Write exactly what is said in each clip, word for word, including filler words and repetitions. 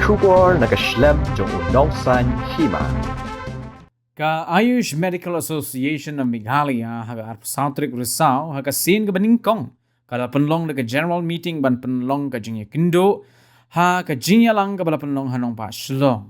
Khubor na ka shlem jong u nongsaiñ hima. Ka Ayush Medical Association of Meghalaya ha ka arphew saw tarik Risaw ha ka sien kaba nyngkong ka la pynlong da ka general meeting ban pynlong ka jingïakynduh ha ka jingïalang kaba la pynlong ha nongbah Shillong.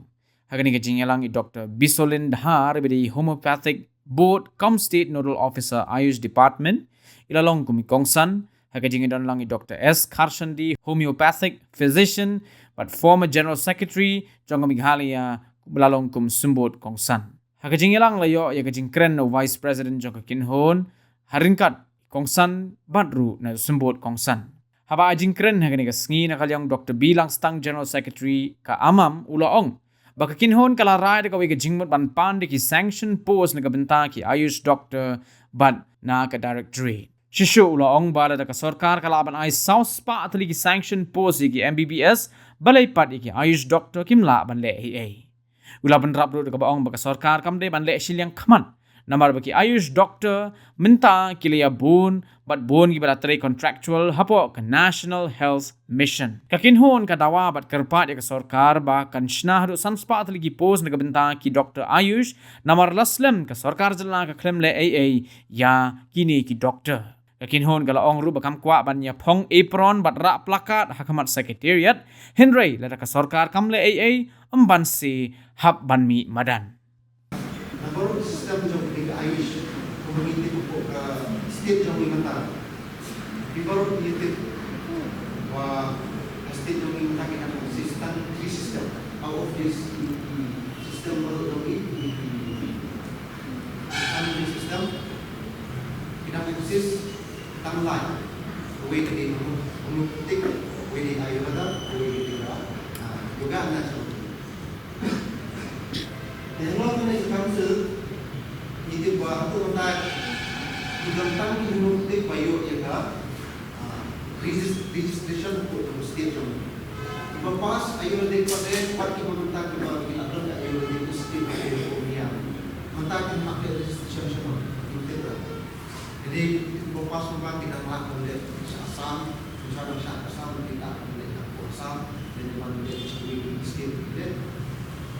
Ha kane ka jingïalang i Doctor Bisolin Dhar, iba dei Homeopathic Board cum State Nodal Officer Ayush Department, i la long kum i kongsan. Ha ka jingïadon lang i Doctor S Kharshandi, Homeopathic Physician bad former General Secretary jong ka Meghalaya, la long kum symbud kongsan. Ha ka jingïalang la ïoh ïa ka jingkren na u Vice President jong ka KINHON, ha ryngkat kongsan bad ruh na symbud kongsan. Haba ai jingkren ha kane ka sngi na ka liang Doctor B Langstang, General Secretary ka AMAM, u la ong ba ka KINHON ka la rai da kawei ka jingmut ban pan da ki sanction post na ka bynta ki Ayush doctor bad na ka directorate. Shisha u la ong ba lada ka sorkar ka lah ban ai saw spah tylli ki sanction post ïa ki M B B S, balei pat ïa ki Ayush doctor kim lah ban leh ei ei. U la bynrap ruh da kaba ong ba ka sorkar kam dei ban leh shiliang khmat, namar ba ki Ayush doctor mynta ki la ïa bun bad bun kiba la trei contractual hapoh ka National Health Mission. Ka KINHON ka dawa bad kyrpad ïa ka sorkar ba kan shna haduh san spah tylli ki post na ka bynta ki doctor Ayush, namar la slem ka sorkar jylla ka khlem leh ei ei ïa kine ki doctor. Ka KINHON ka la ong ruh ba kam kwah ban ïa phong apron bad rah placard ha khmat Secretariat, hynrei lada ka sorkar kam leh ei ei, ym ban sa hap ban mih madan. Namar system jong ka Ayush, kumba ngi tip hapoh ka state jong ngi mynta, ki baroh ngi tip ba ka state jong ngi mynta ki dang exist tang three system. Out of this, ki system baroh jong ngi, ki family system ki dang exist tang lai. Kawei ka dei homeopathic, kawei ka dei Ayurveda, kawei ka dei, ah, yoga natural. Te halor kane ka council, ngi tip ba haduh mynta ki don tang ki homeopathic ba ïoh ïa ka, ah, regis-, registration hapoh jong state jong. Kiba pass Ayurvedic pat, eh, pat kiba mynta kiba ki la don ka Ayurvedic institute hapoh India. Mynta kin hap leh registration sha ma, ngi tip ba. Hynrei kiba pass mynta ki dang lah ban leh sha Assam, sha dang sha Assam, ki lah ban leh hapoh Assam, lane ban leh sha kawei ka state ki leh.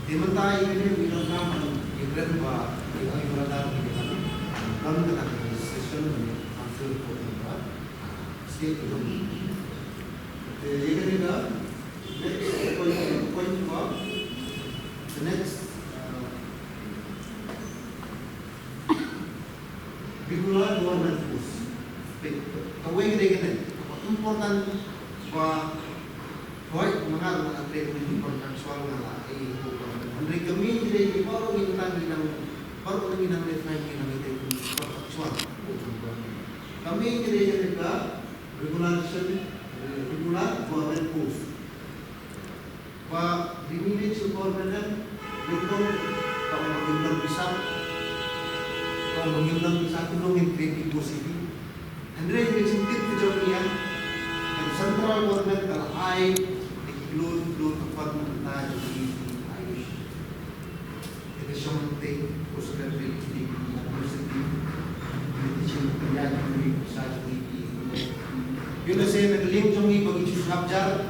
Te mynta ïa kane ngi donkam ban ïakren ba ïa ka Ayurveda ki dei ban don kata ka registration lane council hapoh jong ka state ka jong ngi. Te ïa kane ka next point, point four, the next, uh, regular government post. Te kawei ka dei kane, kaba important ba, hooid, nga ruh nga la trei kum ki contractual, nga la, eh, kum government. Hynrei ka main ka dei ki baroh ngi mynta ngi dang, baroh ngi dang leh, ngi dang leh kum ki contractual, kum government. Ka main ka dei kane ka regulation, eh, regular government post. Ba ngi ngeit sha ka government, nyngkong ka ong ba ngim don pisa, ka ong ba ngim don pisa kumno ngin create ki post hi. Hynrei ka jingtip ka jong ngi ïa ka central government ka la ai da ki klur klur ka fund mynta jong ngi ki Ayush. Ïa ka shong tei, postgraduate degree, university, teaching, pynïaid degree, research degree, ïa lehse na ka liang jong ngi ba ngi ju sngap jar,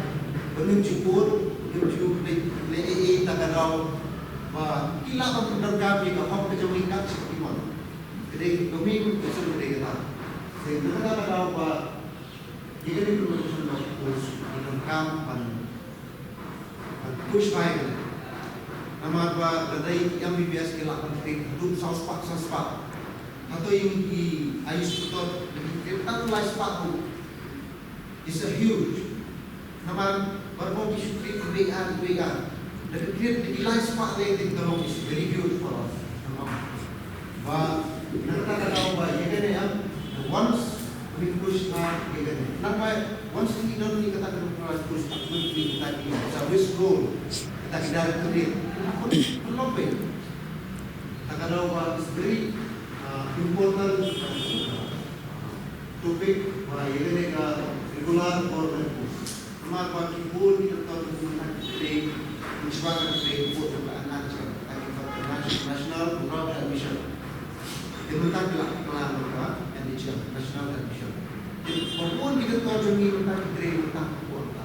ba ngim ju bun, ngim ju leh, leh ei ei, ta ka daw ba ki lah ban pyndonkam ïa ka hok ka jong ngi kat shaba ki mon. Ka dei ka main question ka dei kata. Te na kata ka daw ba ïa kane ka nomination of post ngi donkam ban ban push bai kane. Namar ba lada ïa ki M B B S ki lah ban trei haduh saw spah, saw spah, hato ïa ngi ki Ayush doctor ngi trei tang lai spah ruh. It's a huge. Namar baroh ki shu trei iwei ar, iwei ar. Da ka trei da ki lai spah leh, te ka long is very huge for us. Namar ba na kata ka daw ba ïa kane em, once we push hard ïa kane. Namar once ngi don ïa kata ka push, kata ka service role, kata ka directorate, ka long pei. Kata ka daw ba is very, uh, important, uh, topic ba ïa kane ka regular government post. Namar ba ki bun ki doctor ki bun ki trei, ki shuwa ka trei, ki bun ka NHM, ka National Rural Health Mission. Te mynta ki la klam ka NHM, National Health Mission. Te ba bun ki doctor jong ngi mynta ki trei mynta ki bun ka.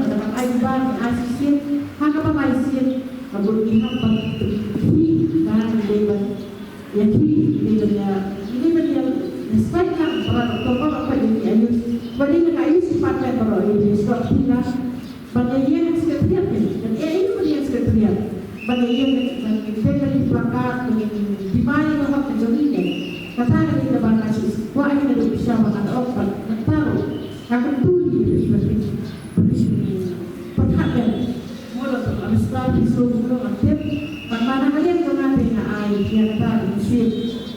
lada ka ai ba ngi ai shisien, ha kaba lai sien, ka bun ngi hap ban ïa ki, ba ngi dei ban ïa ki, ngi dei ban ïa, ngi dei ban ïa respect lang para doktor ba ka ïa ki Ayush. Ba dei na ka Ayush department baroh, ïa ki stroke phi la. Ban ïa ïeng secretariat phi. Ban ïa ïeng ban ïeng secretariat. Ban ïa ïeng ban ïa ïeng ban ïa placard, ban ïa ïeng ban ïa hok ka jong ngi ne. Kata ka dei kaba nga shu kwah ïa ka dei sha ba nga da ok ban nga tahu. Nga kyntu ïa ki ban ïa pyrkhat ban. Mo la to ka mista phi shu mo la tip. Ban ma na ka liang jong nga te nga ai ïa kata ka mynsiem.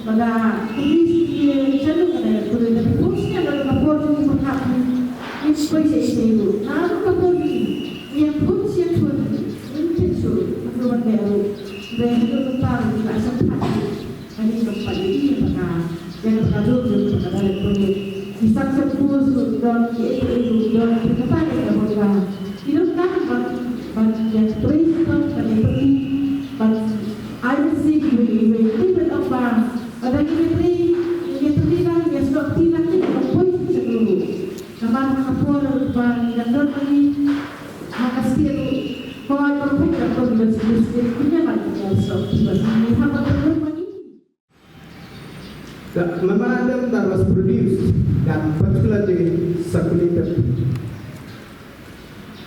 Lada police ki chalu ka dei ka dei ka force ne lada ka force ni pyrkhat ni. Ni poi se se ru. Na ru ka force ni. Ni yang force se tu. Ni pun su. Aku ban dei ru. Dei ru ka tar ni ka asam phat. Ani ka phat ni ka phat. Yang ka ru ka phat ka dei ko ni. Ni sak sak force ru don ki e ru don ki ka phat ka phat ka. Ki don ka ban ban yang pray ka ban yang pray ban I will see you in the living of God. Lada ngi ïatreilang, ngi ïatreilang, ngi ïasnoh kti lang, ngi ïa poi sha ka dur. Namar ha ka por ba ngi dang don ma ngi ha ka state ruh, ko ai ba peit ka por ngi don sha ka state, ngi ïa ban ïasnoh kti ba ngi hap ban don ma ngi. The memorandum that was produced that particular day circulated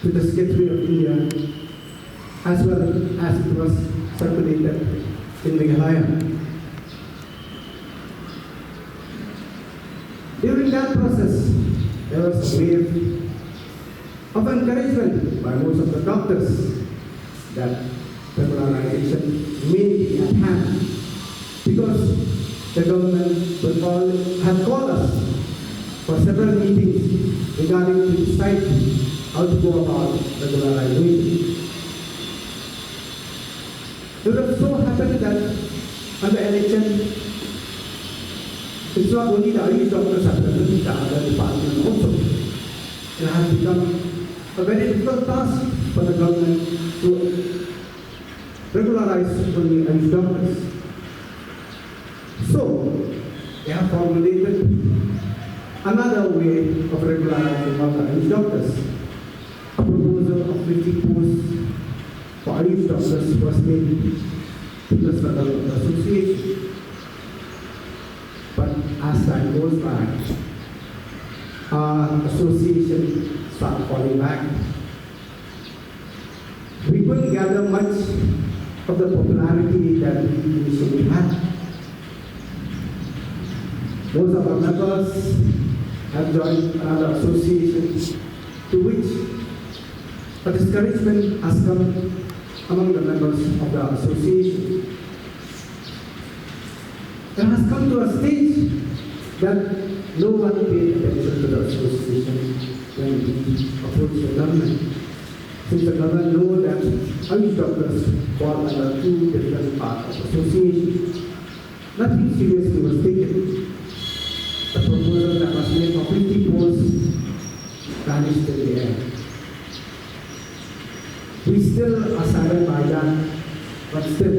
to the Secretary of India as well as it was circulated in Meghalaya. During that process, there was a wave of encouragement by most of the doctors that regularization may be at hand because the government will call, have called us for several meetings regarding to decide how to go about regularization. It would have so happened that under election, it's not only the Ayush doctors are present, the other departments also. It has become a very difficult task for the government to regularize only Ayush doctors. So, they have formulated another way of regularizing all the Ayush doctors. A proposal of fifty posts for Ayush doctors was made to the Sadar Doctor Association. But as time goes by, our association start falling back. We couldn't gather much of the popularity that we initially had. Most of our members have joined another association, to which a discouragement has come among the members of the association. It has come to a stage that no one paid attention to the association when we approached the government. Since the government know that Ayush doctors fall under two different parts of association, nothing seriously was taken. The proposal that was made for fifty posts vanished in the air. We still are saddened by that, but still,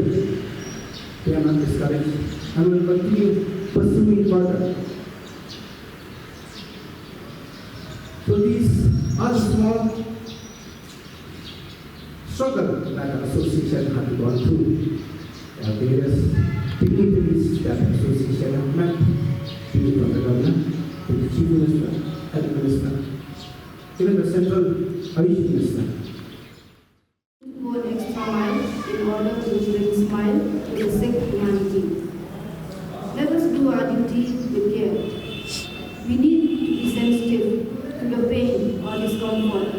we are not discouraged and will continue pursuing further. So these are the small struggle that the association had gone through. There are various dignitaries that association have met, be it from the governor, to the chief minister, health minister, even the central Ayush minister. Go an extra mile in order to bring smile to the sick humanity. Let us do our duty with care. We need to be sensitive to the pain or discomfort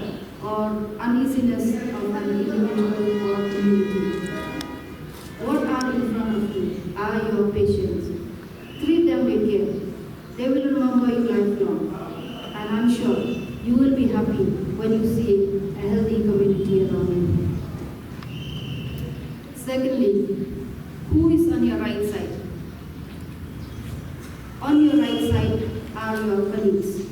or uneasiness of an individual or community. What are in front of you are your patients. Treat them with care. They will remember you lifelong. And I'm sure you will be happy when you see a healthy community around you. Secondly, who is on your right side? On your right side are your colleagues.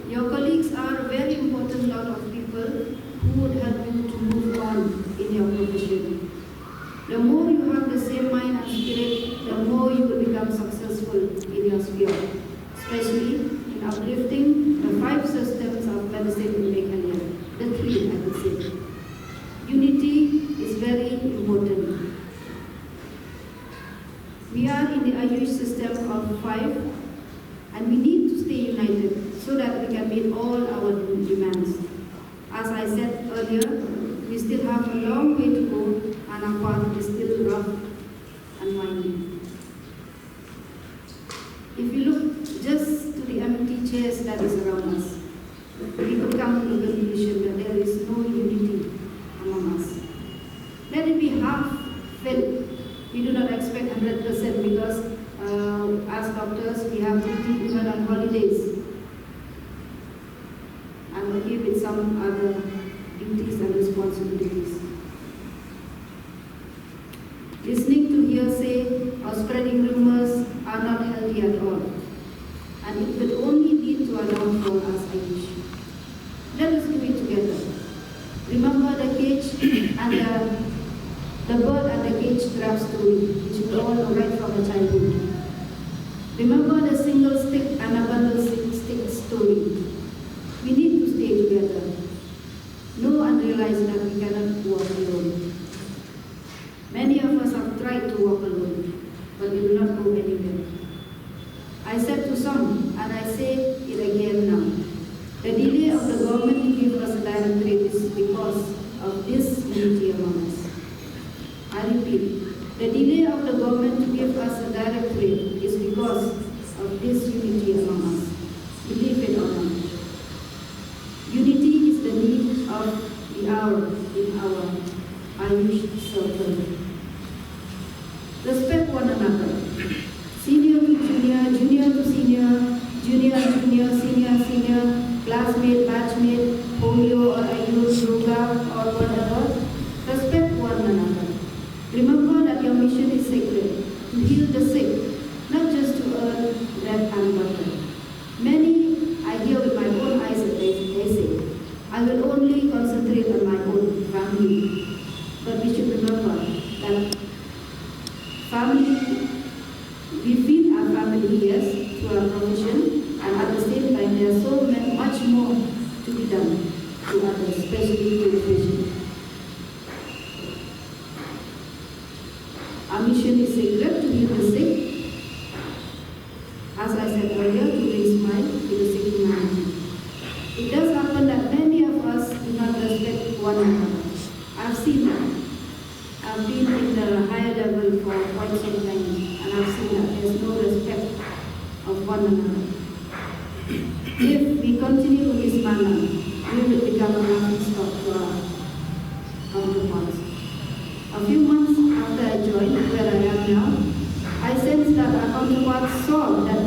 Your colleagues are a very important lot of people who would help you to move on in your profession. The more you have the same mind and spirit, the more you will become successful in your sphere, especially in uplifting the five systems of medicine in Meghalaya, the three, I would say. Unity is very important. We are in the Ayush system of five, and we need to stay united so that we can meet all our demands. As I said earlier, we still have a long way to go and our path is still rough and winding. If you look just to the empty chairs that is around us, we could come to the conclusion that there is no unity among us. Let it be half filled. We do not expect hundred percent because, uh, as doctors, we have duty even on holidays. I'm okay with some other duties and responsibilities. Listening to hearsay or spreading rumors are not healthy at all, and it will only lead to our downfall as Ayush. Let us do it together. Remember the cage and the, the bird and the cage trap story, which we all know right from our childhood. Remember the single stick and a bundle si- stick story. We need to stay together. No one realized that we cannot walk alone. Many of us have tried to walk alone, but we will not go anywhere. I said to some, and I say it again now, the delay of the government to give us a directorate is because of this unity among us. I repeat, the delay of the government to give us a directorate is because of this unity among us. Believe it or not. Unity is the need of the hour in our Ayush circle. Respect one another. Senior to junior, junior to senior, junior and junior, senior and senior, classmate, batchmate, homeo or Ayush, yoga or whatever. Respect one another. Remember that your mission is sacred, to heal the sick, not just to earn bread and butter. Many I hear with my own eyes that they, they say, I will only concentrate on my own family. But we should remember that family, we feed our family, yes, through our profession, and at the same time, there are so ma- much more to be done to others, especially to the patient. Our mission is sacred, to heal the sick, as I said earlier, to bring smile to the sick humanity. It does happen that many of us do not respect one another. I've seen that. I've been in the higher level for quite some time, and I've seen that there's no respect of one another. If we continue in this manner, we will become a laughing stock to our counterparts. A few months after I joined, where I am now, I sense that our counterparts saw that